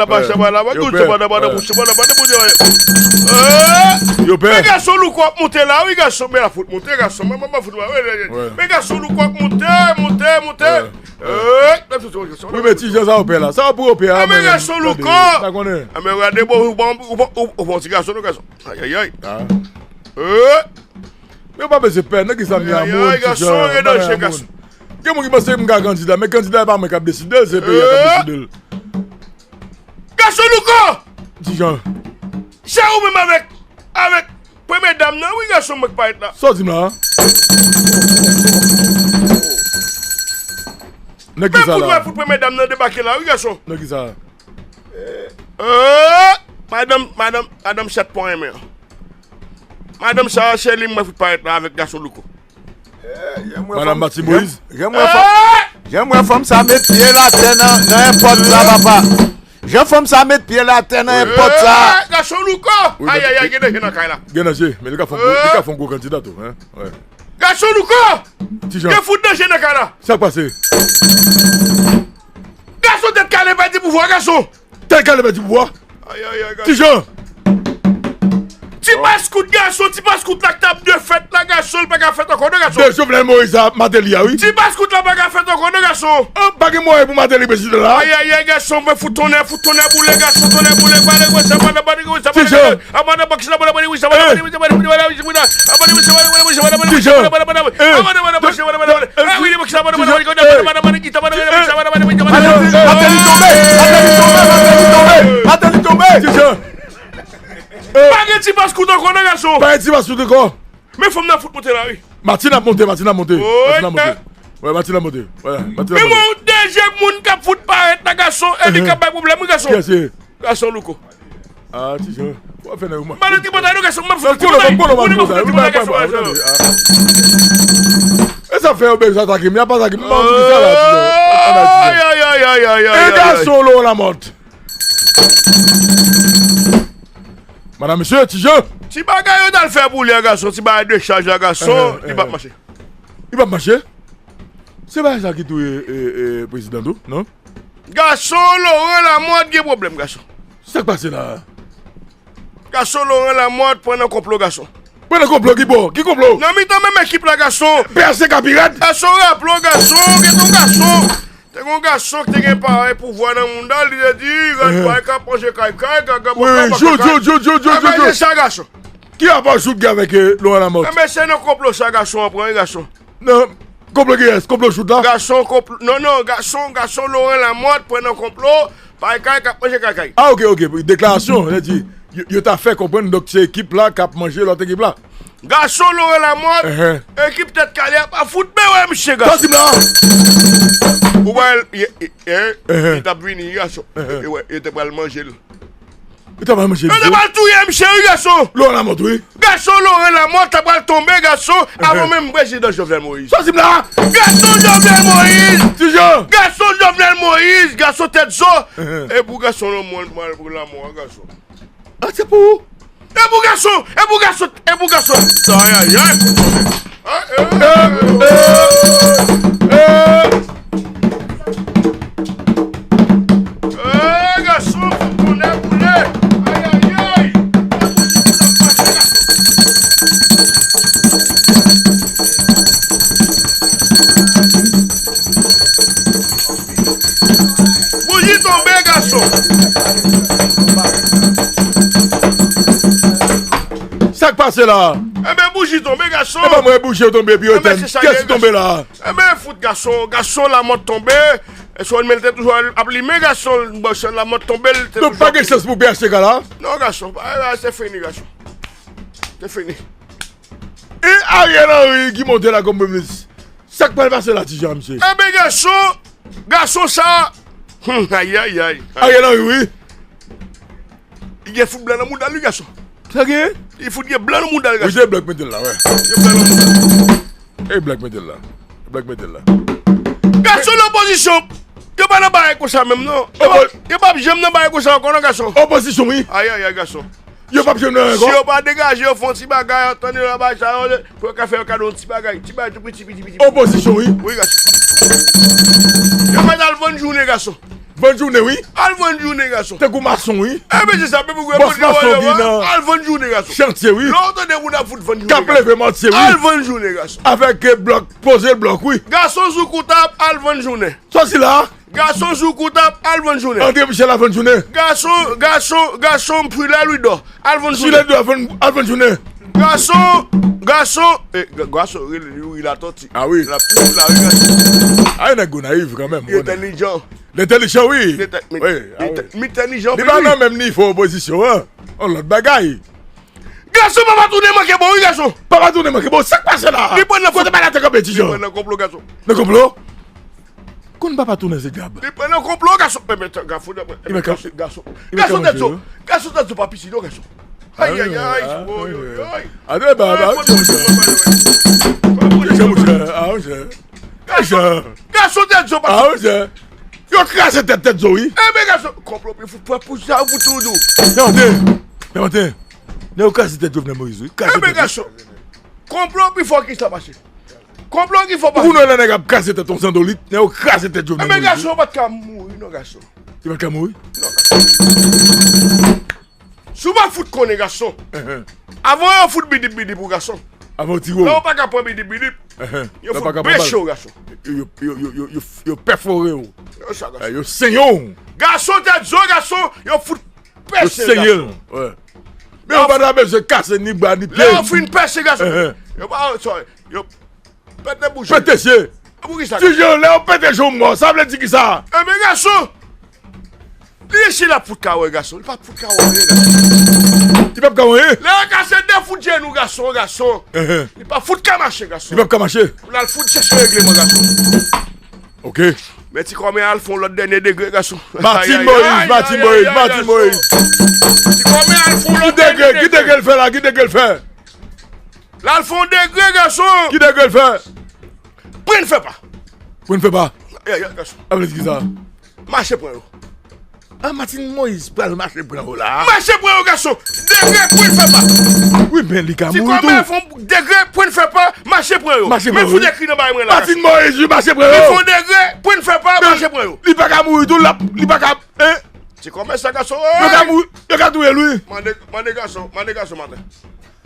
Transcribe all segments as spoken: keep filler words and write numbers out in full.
la, pa chaba la, pa tout chaba la, pa nan bouch, pa nan, pa nan bouch. Yo pè. Men gason Louko ap monte la, wi, gason, men la fout monte, gason, men, men, men fout, men, men, men gason Louko ap monte, monte, monte. Wi, men ti jan sa yo pè la. Sa yo pou yo pè a, men gason Louko. Sa konnen. Men gade, bon, ou bon, ou bon, ou bon, ti gason, non, gason. Ayayay. Men yo pa bezwen pè, nan ki sa m ye a moun, ti jan, bagay a moun. Gen moun ki panse m ka kandida, men kandida e pa mwen k ap deside l, se peyi a k ap deside l. Gason Louko! Ti jan. Se ou menm avèk, avèk premye dam nan, wi, gason, mwen k parèt la. Sa w di m la? Nan ki sa la? Men fout wè, fout premye dam nan debake la, wi, gason. Nan ki sa? Madanm, madanm, madanm chat pon renmen an. Madanm sa, se li mwen fout parèt la avèk gason Louko. Madanm Mati Moyiz. Jan m wè fanm, jan m wè fanm sa met pye l atè nan, nan enpòt sa, papa. Jan fanm sa met pye l atè nan enpòt sa. Gason Louko. Ayayay, gen danje nan kay la. Gen danje, men li ka fè yon gwo, li ka fè yon gwo kandida tou, hein. Gason Louko. Ti jan. Gen fout danje nan kay la. Sa k pase? Gason tèt kale pèdi pouvwa, gason. Tèt kale pèdi pouvwa. Ayayay, gason. Ti jan. Ti paskout, gason, ti paskout la k t ap defèt la, gason, l pa ka fèt ankò, non, gason. De Jovenel Moïse a Martelly a, wi. Ti paskout la pa ka fèt ankò, non, gason. Pa gen mwayen pou Martelly prezidan la. Ayayay, gason, mwen fout tonnè, fout tonnè boule, gason, tonnè boule, pale, gwo sa, pale, pale, gwo sa, pale. Ti jan. Martelly tonbe, Martelly tonbe, Martelly tonbe, Martelly tonbe. Pa gen ti paskout ankò non, gason. Pa gen ti paskout ankò. Men fanm nan fout monte la, wi. Matin ap monte, Matin ap monte. Matin ap monte. Wè, Matin ap monte. Wè, Matin ap monte. Men mwen, yon dezyenm moun k ap fout parèt la, gason, e li k ap bay pwoblèm, wi, gason. Kiyès se? Gason Louko. Ah, ti jan. Ou ap fè nèg ou manke. Mwen nan tripotay nou, gason, mwen fout tripotay. Mwen nan tripotay, gason. E sa fè yo bezwen atake m, y ap atake m. Mwen di sa la, ti jan. Ay, ay, ay, ay, ay, ay. E gason Laurent Lamothe. Madam, mesye, ti jan. Ti bagay yo t al fè pou li a, gason, ti bagay dechaj la, gason, li p ap mache. Li p ap mache? Se pa sa ki touye, e, e, prezidan tou, non? Gason Laurent Lamothe gen pwoblèm, gason. Sa k pase la? Gason Laurent Lamothe pran nan konplo, gason. Pran nan konplo ki bò? Ki konplo? Nan mitan menm ekip la, gason. P H T K pi rèd. Gason, raple w, gason, gen yon gason. Te gen yon gason ki te gen parèy pouvwa nan mouda l, li te di, rad bay k ap manje kay kay, gaga bò kay, bò kay. Jout, jout, jout, jout, jout, jout. Sa, gason. Ki rapò jout gen avèk, e, Laurent Lamothe? Enben, se nan konplo sa gason an pran, wi, gason. Nan konplo kiyès? Konplo jout la? Gason konplo, non, non, gason, gason Laurent Lamothe pran nan konplo, Kay kay k ap manje kay kay. Ah, ok, ok. Deklarasyon, sa di, yo, yo ta fè konprann, donk, se ekip la k ap manje lòt ekip la. Gason Laurent Lamothe, ekip Tèt Kale a pa fout bewè misye, gason. Sa di m la. Ou wè, li t ap vini, gason. E wè, yo te pral manje l. Yo te pral manje l. Yo te pral touye misye, wi, gason. Laurent Lamothe, wi. Gason Laurent Lamothe ta pral tonbe, gason, avan menm prezidan Jovenel Moïse. Sa di m la. Gason Jovenel Moïse. Ti Jan. Gason Jovenel Moïse, gason tèt zo. E pou gason Lamothe, pou Lamothe, gason. Ah, se pou ou? E pou gason, e pou gason, e pou gason. Ayayay. Eh, gason, fò konnen boule. Ayayay. Bouji tonbe, gason. Sa k pase la? Enben, bouji tonbe, gason. E pa mwen bouji yo tonbe epi yo etèn. Kiyès ki tonbe la? Enben, fout gason, gason Lamothe tonbe. E sou men l te toujou ap limen, gason, gason Lamothe tonbe, l te toujou ap limen. Donk pa gen chans pou P H T K la? Non, gason, se fini, gason. Se fini. E Ariel Henry ki monte la kòm premye minis. Sa k pral pase la, Ti Jan, mesye? Enben, gason, gason sa. Hmm, ayayay. Ariel Henry, wi. Li gen fout blan nan mouda l, wi, gason. Sa gen? Li fout gen blan nan mouda l, gason. Wi, se Black mete l la, wè. Gen blan nan mouda l. E Black mete l la. Black mete l la. Gason, lopozisyon, yo pa nan bagay konsa menm, non. Yo p ap, yo p ap janm nan bagay konsa ankò, non, gason. Opozisyon, wi. Ayayay, gason. Yo p ap janm nan ankò. Si yo pa degaje, yo fè yon ti bagay, antann yo nan bagay sa yo, pou yo ka fè yo kado yon ti bagay, ti bagay tou piti, piti, piti, piti. Opozisyon, wi. Wi, gason. Yo mèt al vann jounen, gason. Vann jounen, wi. Al vann jounen, gason. Tankou mason, wi. Enben, se sa, men pou bòs mason ki nan al vann jounen, gason. Chantye, wi. Lè w tande moun ap fout vann jounen, k ap leve mòtye, wi. Al vann jounen, gason. Avèk, eh, blòk, poze blòk, wi. Gason, Zoukout ap al vann jounen. Sòsi la. Gason, Zoukout ap al vann jounen. André Michel al vann jounen. Gason, gason, gason, Prilè Lwidò al vann jounen. Prilè Lwidò al vann, al vann jounen. Gason, gason, eh, ga-, gason, rele Youri Latortue. Ah wi. L ap toujou la, wi, gason. Ah, nèg Gonayiv kanmenm. Li entèlijan. Li entèlijan, wi. Li entè-, mi-, wi, ah, wi. Li entèlijan, li pa nan menm nivo opozisyon an. On lòt bagay. Gason, Papa Tounen manke bon, wi, gason. Papa Tounen manke bon, sa k pase la? Li pran nan konplo. Kote bagay la te kanpe, Ti Jan? Li pran nan konplo, gason. Nan konplo? Konn Papa Tounen se dyab. Li pran nan konplo, gason. Men, men, gason, gason, gason, gason tèt zo. Gason tèt zo pa piti, non, gason. Ayayay, woyoyoy. Ade, ba, ba, monchè. Ah, monchè. Gason, gason tèt zo pa piti. Ah, monchè. Yo kraze tèt, tèt zo, wi. Enben, gason, konplo pi fò pou sa, pou tou, tou. Tande, tande. Nèg yo kraze tèt Jovenel Moïse, wi. Kraze tèt, wi. Enben, gason, konplo pi fò ki sa pase. Konplo ki fò pase. Ou konnen lè nèg ap kraze tèt yon zandolit, nèg yo kraze tèt Jovenel Moïse, wi. Enben, gason, yo pa t ka mouri, non, gason. Yo pa t ka mouri? Non, gason. Si w pa fout konnen, gason. Avan yo fout bidip bidip ou, gason. Avan yo tire w. Lè w pa ka pran bidip bidip, yo fout breche w, gason. Yo, yo, yo pèfore w. Yo sa, gason. Eh, yo senyen w. Gason tèt zo, gason, yo fout pèse l, gason. Yo senyen l, wi. Men yo pa ta bezwen kase ni bra, ni pye. Lè yo fin pèse, gason. Yo pa, sorry, yo pete bouch. Pete je. Pou ki sa, gason? Ti Jan, lè yo pete je w mò, sa vle di ki sa? Enben, gason, li isi l ap fout ka wè, gason. Li p ap fout ka wè anyen, gason. Li p ap ka wè anyen? Lè yo kase de fout jenou, gason, gason. Li p ap fout ka mache, gason. Li p ap ka mache? Pou l al fout chèche regleman, gason. Ok. Men ti kòmè al fè yon lòt dènye degre, gason. Martine Moïse, Martine Moïse, Martine Moïse. Ti kòmè al fè yon lòt dènye degre. Ki degre, ki degre l fè la? Ki degre l fè? L al fè yon degre, gason. Ki degre l fè? Pwen n fè pa. Pwen n fè pa. Ayayay, gason. Sa vle di ki sa? Mache pran yo. Ah, Martine Moïse pral mache pran yo la. Mache pran yo, gason. Degre pwen n fè pa. Wi, men li ka mouri tou. Ti kòmè fè yon degre pwen n fè pa, mache pran yo. Mache pran yo, wi. Men fout ekri nan bay mwen la, gason. Martine Moïse, wi, mache pran yo. Men fè yon degre pwen n fè pa, mache pran yo. Li pa ka mouri tou, l ap, li pa ka, hein? Ti kòmè sa, gason. Yo ka mouri, yo ka touye l, wi. Mande, mande gason, mande gason maten.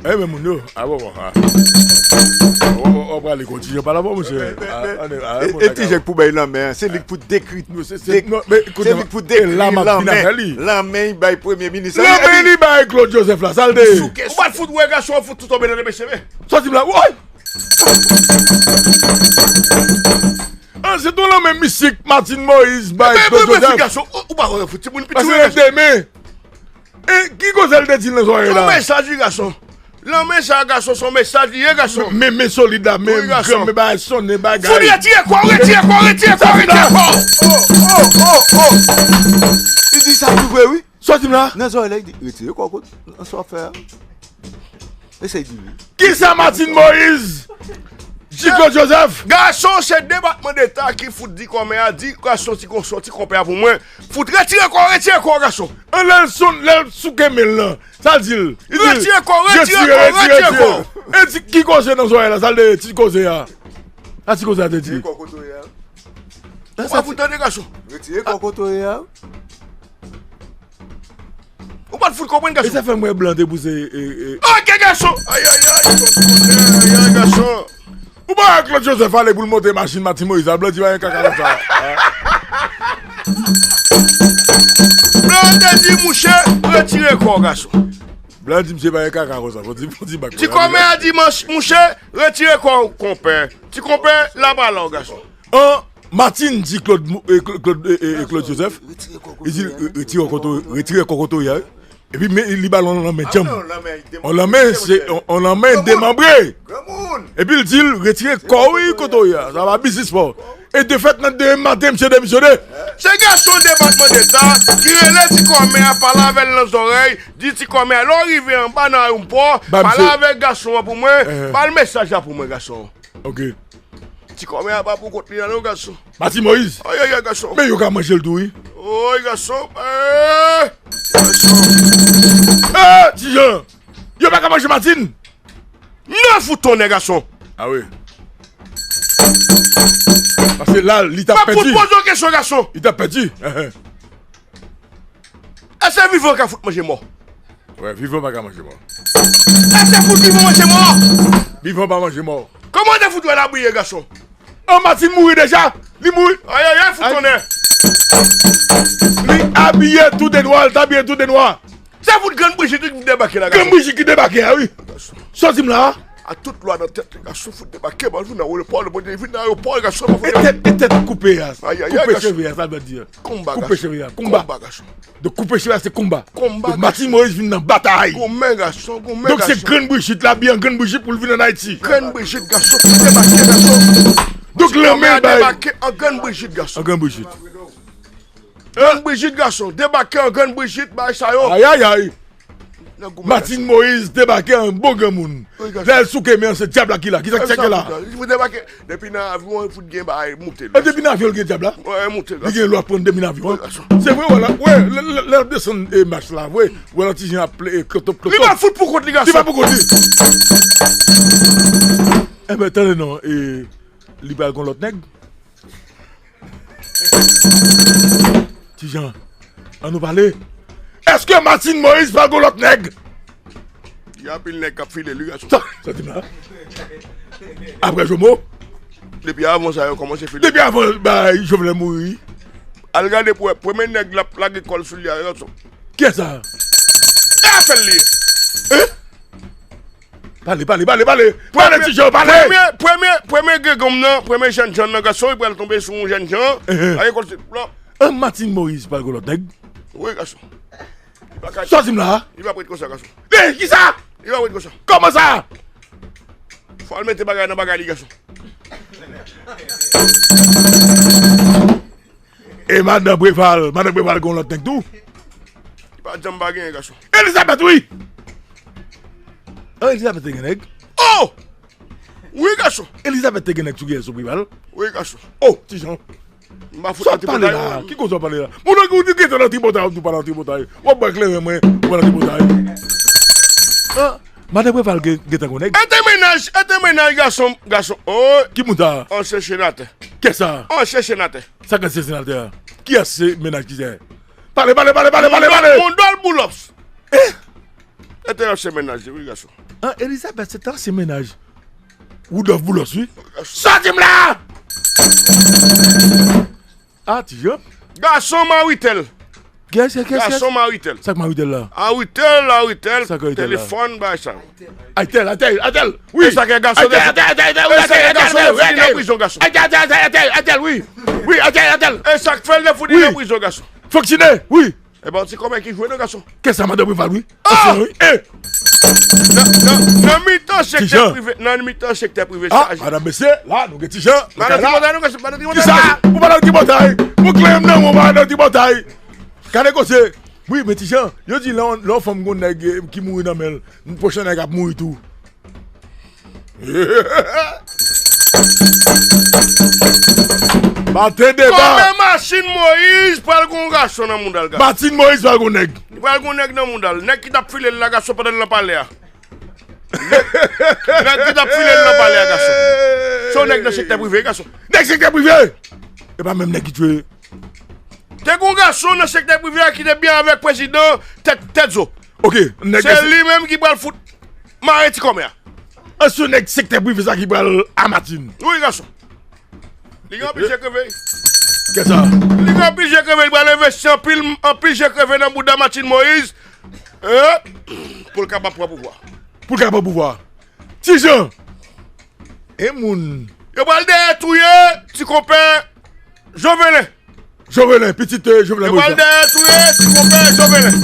Eh, men moun yo, ah, bon, bon, ah. Ou, ou, ou prale kontinye pale avè w, monchè. Men, men, men, e, e ti jèk pou bay lanmen an, se li k pou dekri, dekri, se li k pou dekri lanmen, lanmen li bay premye minis la. Lanmen li bay Claude Joseph la, sa l te ye? Ou pa t fout wè gason an fout tou tonbe nan demen semen. Sòti m la, woy! Se tou lanmen mistik Martine Moïse bay Claude Joseph. Gason, ou pa wè fout timoun piti. Pase nan demen. E ki koze l te di nan zòrèy la? Yon mesaj wi gason. Lanmen sa gason, se yon mesaj li ye gason. Men men solid la, men granmen bagay sonnen bagay. Fout retire kò, retire kò, retire kò, retire kò. Oh, oh, oh, oh. Li di sa tou vre wi. Sòti m la. Nan zòrèy la li di retire kò kot nan sa w ap fè a. Eseye di wi. Kisa Martine Moïse? Ti Claude Joseph. Gason se depatman deta ki fout di kòmè a di gason ti konpè a pou mwen. Fout retire kò, retire kò gason. An lè l son, lè l souke men l lan. Sa l di l? Li di l, retire kò, retire kò, retire kò. E ti ki koze nan zòrèy la, sa l te ti koze a? Sa ti koze a te di? Retire kò kote w ye a. Ou pa fout tande gason. Retire kò kote w ye a. Ou pa t fout konprann gason. E sa fè m wè blan te pouse. Ok gason. Ayayay, ayayay gason. Ou pa wè Claude Joseph ale pou l monte machin Martine Moïse a, blan di pa gen kaka konsa. Blan te di mouche retire kò gason. Blan di misye pa gen kaka konsa, fò di, fò di bak. Ti kòmè a di mouche retire kò konpè. Ti konpè la pa la w gason. An Martine di Claude Claude Joseph, li di retire kò kote w ye a. Epi men li ba l yon lanmen djanm. Yon lanmen se yon lanmen demanbre. Epi l di l retire kò w wi kote w ye a. Sa pa biznis pa w. E de fèt nan demen maten misye demisyone. Se gason depatman deta ki rele ti kòmè a pale avè l nan zòrèy, di ti kòmè a lè w rive anba nan ayewopò pale avèk gason an pou mwen, ba l mesaj la pou mwen gason. Ok. Ti kòmè a pa pou kont li la non gason. Martine Moïse. Ayayay gason. Men yo ka manje l tou wi. Oy gason. Gason. Eh Ti Jan. Yo pa ka manje Martine. Non fout tonnè gason. A wi. Paske la li t ap pèdi. M ap fout poze w kesyon gason. Li t ap pèdi. Èske vivan ka fout manje mò? Wè, vivan pa ka manje mò. Èske fout vivan manje mò? Vivan pa manje mò. Kòman w te fout wè l abiye gason? An Martine mouri deja. Li mouri. Ayayay fout tonnè. Li abiye tou de nwa, li t abiye tou de nwa. Se fout grann Brijit ki debake la gason. Grann Brijit ki debake a wi. Sòti m la. A tout lwa nan tèt li gason fout debake, m al vin nan ayewopò, li pote vin nan ayewopò gason. E tèt, e tèt koupe a. Ayayay gason. Koupe cheve a, sa vle di. Konba gason. Koupe cheve a, konba. Konba gason. Donk koupe cheve a se konba. Konba gason. Donk Martine Moïse vin nan batay. Goumen gason, goumen gason. Donk se grann Brijit la, abiye an grann Brijit pou l vin ann Ayiti. Grann Brijit gason, ki debake gason. Donk lanmen bay. Debake an grann Brijit gason. An grann Brijit. Grann Brijit gason, debake an grann Brijit bay sa yo. Ayayay. Martine Moïse debake an bon granmoun. Lè l souke men an se dyab la ki la. Kisa ki tcheke la? Li fout debake. Depi nan avyon an li fout gen bagay moute. Depi nan avyon l gen dyab la? Wi moute. Li gen lwa pran depi nan avyon an. Se vre wè la. Wè lè l ap desann mach la vre. Wè la Ti Jan ap klotop klotop. Li pa fout pou kont li gason. Li pa pou kont li. Enben tande non. Li pral gon lòt nèg. Ti Jan, ann nou pale. Èske Martine Moïse pral gon lòt nèg? Gen anpil nèg k ap file l wi gason. Sa, sa di m la. Apre Jomo. Depi avan sa yo kòmanse file. Depi avan bay Jovenel mouri. Al gade pou wè premye nèg l ap lage kò l sou li a gason. Kiyès sa? E afè l li ye. Hein? Pale, pale, pale, pale. Pale Ti Jan, pale. Premye, premye, premye granmoun nan, premye jènjan nan gason, li pral tonbe sou yon jènjan. Enhen. Lage kò l sou. An Martine Moïse pral gon lòt nèg. Wi gason. Li pa ka. Sòti m la. Li pa prèt konsa gason. Eh, kisa? Li pa prèt konsa. Kòman sa? Fò l mete bagay nan bagay li gason. E madan Preval, madan Preval gon lòt nèg tou. Li pa janm pa genyen gason. Elizabeth wi. An Elizabeth te gen nèg. Oh! Wi gason. Elizabeth te gen nèg sou kiyès, sou Preval? Wi gason. Oh, Ti Jan. M pa fout nan tripotay. Ki koze w pale la? Moun nan ou gentan nan tripotay, ou tou pa nan tripotay. W ap bwè kleren mwen, ou pa nan tripotay. An, madan Preval gentan gon nèg. E te mennaj, e te mennaj gason, gason. Oh! Ki moun sa? Ansyen senatè. Kiyès sa? Ansyen senatè. Sa k ansyen senatè a? Kiyès se mennaj ki se? Pale, pale, pale, pale, pale, pale. Mondòl Boulos. Eh? E te ansyen mennaj li wi gason. An Elizabeth se te ansyen mennaj Woudòf Boulos wi. Sòti m la. Ah Ti Jan. Gason Maritel. Kiyès, kiyès, kiyès? Gason Maritel. Sa k Maritel la? Aritel, Aritel, sa k Aritel la? Telefòn, bagay sa. Aytel, Aytel, Aytel. Wi. E sa k gason Aytel, Aytel, Aytel, Aytel, wi, Aytel, Aytel, Aytel, wi, Aytel. Prizon, gason. Aytel, Aytel, Aytel, Aytel, wi. Wi, Aytel, Aytel. E sa k fè l te fout li nan prizon, gason. Fonksyonè, wi. E pa yon ti kòmè ki jwe non, gason. Kiyès sa, madan Preval, wi. Ansyen, wi. E. Nan mitan sektè prive, nan mitan sektè prive sa. Madan mesye, la nou gen ti jan. Madan Tripotay, nou gen madan Tripotay. Kisa? Ou pa nan Tripotay. Mwen klè m nan mwen pa nan Tripotay. Gade koze. Wi, men ti jan, yo di lè yon fanm gon nèg ki mouri nan men l, pwochen nèg ap mouri tou. Maten deba. Kòmè Machin Moyiz pral gon gason nan mouda l, gason. Machin Moyiz pral gon nèg. Li pral gon nèg nan mouda l. Nèg ki t ap file l la, gason, pandan l nan palè a. Nèg ki t ap file l nan palè a, gason. Se yon nèg nan sektè prive, gason. Nèg sektè prive. E pa menm nèg ki twe. Te gon gason nan sektè prive a ki te byen avèk prezidan tèt tèt zo. Ok, nèg. Se li menm ki pral fout mare ti kòmè a. An se nèg sektè prive sa ki pral a Matin. Wi, gason. Li gen anpil je kreve. Kiyès sa? Li gen anpil je kreve, li pral envesti anpil anpil je kreve nan bouda Matin Moyiz. Pou l kapab pran pouvwa. Pou l kapab pran pouvwa. Ti Jan. E moun. Yo pral dèyè touye ti konpè Jovenel. Jovenel, pitit Jovenel Moïse. Yo pral dèyè touye ti konpè Jovenel.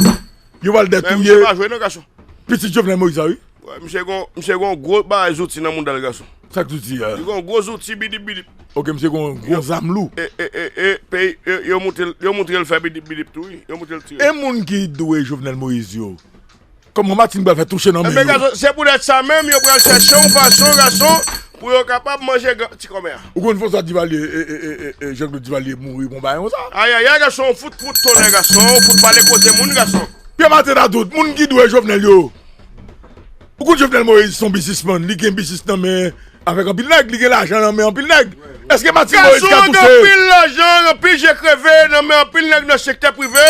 Yo pral dèyè touye. Men misye pa jwe non, gason. Pitit Jovenel Moïse la, wi. Misye gon misye gon gwo bagay zouti nan mouda l, gason. Sa k zouti a? Li gon gwo zouti bidip bidip. Ok, misye gon gwo zam lou. E e e e peyi yo montre l fè bidip bidip tou, wi. Yo montre l tire. E moun ki dwe Jovenel Moïse yo? Kòman Matin pral fè touche nan men yo? Enben gason, se poutèt sa menm yo pral chèche yon fason, gason, pou yo kapab manje ti kòmè a. Ou konn fwa sa Divalye, Jean Claude Divalye mouri pou yon bagay konsa? Ayayay, gason, ou fout fout tonnè, gason, ou fout pale koze moun, gason. Pye maten a tout, moun ki dwe Jovenel yo. Ou konn Jovenel Moïse se yon biznismann, li gen biznis nan men avèk anpil nèg, li gen lajan nan men anpil nèg. Èske Matin Moïse ka touche? Gason, gen anpil lajan, anpil je kreve nan men anpil nèg nan sektè prive.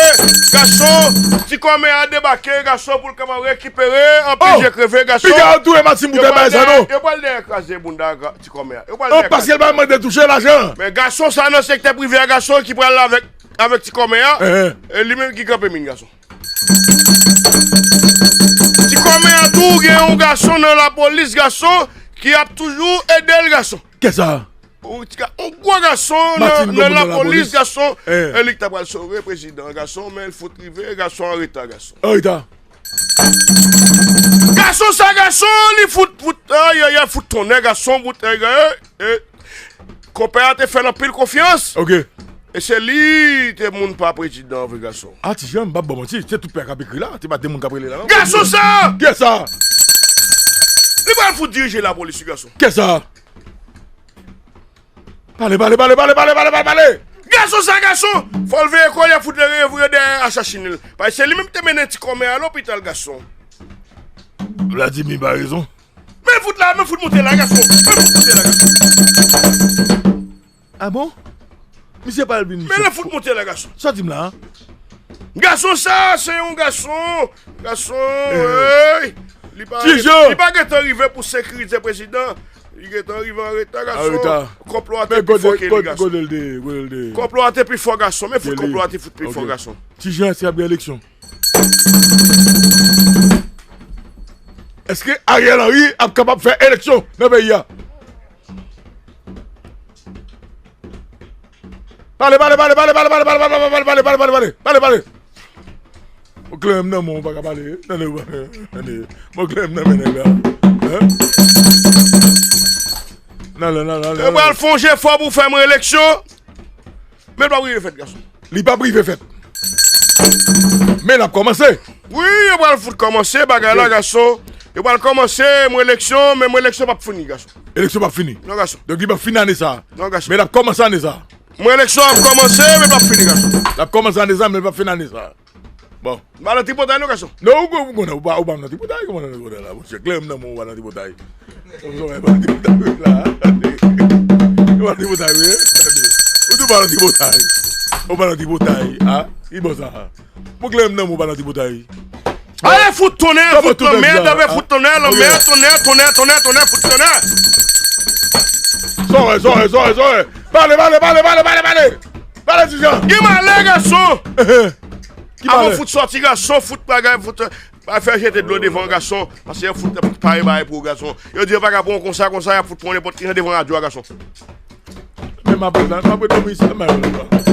Gason, ti kòmè a debake, gason, pou l kapab rekipere anpil je kreve, gason. Piga yo touye Matin pou te bay sa non. Yo pral dèyè kraze bounda ti kòmè a. Yo pral dèyè kraze. Paske l pa mande touche lajan. Men gason sa nan sektè prive a, gason, ki pral avèk avèk ti kòmè a, e li menm ki kanpe min, gason. Ti kòmè a tou gen yon gason nan lapolis, gason, ki ap toujou ede l, gason. Kiyès sa? Yon gwo gason nan lapolis, gason. E li ki ta pral sove prezidan, gason, men l fout rive, gason, an reta, gason. An reta. Gason sa, gason, li fout fout ayayay, fout tonnè, gason, fout ayayay. Konpè a te fè l anpil konfyans. Ok. E se li te moun pa prezidan an vre, gason. A, Ti Jan, m p ap ba w manti, se tout peyi a k ap ekri la, se pa de moun k ap rele la non. Gason sa! Kiyès sa? Li pral fout dirije lapolis wi, gason. Kiyès sa? Pale, pale, pale, pale, pale, pale, pale, pale. Gason sa, gason! Fò l veye kò l, y ap fout revire dèyè asasinen l. Paske se li menm ki te mennen ti kòmè a lopital, gason. Vladimir pa rezon. Men fout la, men fout monte la, gason. Men fout monte la, gason. A bon? Misye pral vin. Men fout monte la, gason. Sa w di m la? Gason sa, se yon gason. Gason, ey. Li pa, li pa gentan rive pou sekirize prezidan. Li gentan rive an reta, gason. An reta. Konplo a te pi fò ke li, gason. Konplo a te pi fò, gason. Men fout konplo a te fout pi fò, gason. Ti Jan, se ap gen eleksyon. Èske Ariel Henry ap kapab fè eleksyon nan peyi a? Pale, pale, pale, pale, pale, pale, pale, pale, pale, pale, pale, pale, pale, pale, pale. Mwen kleren m nan men w, ou pa ka pale. Tande, tande. Mwen kleren m nan men nèg la. Hein? Nan, nan, nan, nan, nan. Yo pral fè yon jefò pou fè mwen eleksyon. Men l p ap rive fèt, gason. Li p ap rive fèt. Men l ap kòmanse. Wi, yo pral fout kòmanse bagay la, gason. Yo pral kòmanse mwen eleksyon, men mwen eleksyon p ap fini, gason. Eleksyon p ap fini. Non, gason. Donk li p ap fini ane sa. Non, gason. Men l ap kòmanse ane sa. Mwen eleksyon ap kòmanse, men l p ap fini, gason. L ap kòmanse ane sa, men l p ap fini ane sa. Bon. M pa nan tripotay non, gason. Non, ou, ou konnen, ou pa, ou pa nan tripotay, kòman nan tripotay la, monchè? Kleren m nan men w, ou pa nan tripotay. Ou pa nan tripotay la. Ou pa nan tripotay, wi. Ou di ou pa nan tripotay. Ou pa nan tripotay, a? Ki bò sa? Mwen kleren m nan men w, ou pa nan tripotay. Ale fout tonnè, fout lanmèd, fout tonnè, lanmèd, tonnè, tonnè, tonnè, tonnè, fout tonnè. Sòrè, sòrè, sòrè, sòrè. Pale, pale, pale, pale, pale, pale. Pale, Ti Jan. Gen malè, gason. Avan fout sòti gason, fout bagay, fout pa fè jete dlo devan gason, paske yo fout pare bagay pou gason. Yo di yo pa ka pran konsa, konsa, y ap fout pran nenpòt ki jan devan radyo a gason. Men m ap ret la, m ap ret dòmi isi la, m ap ret la.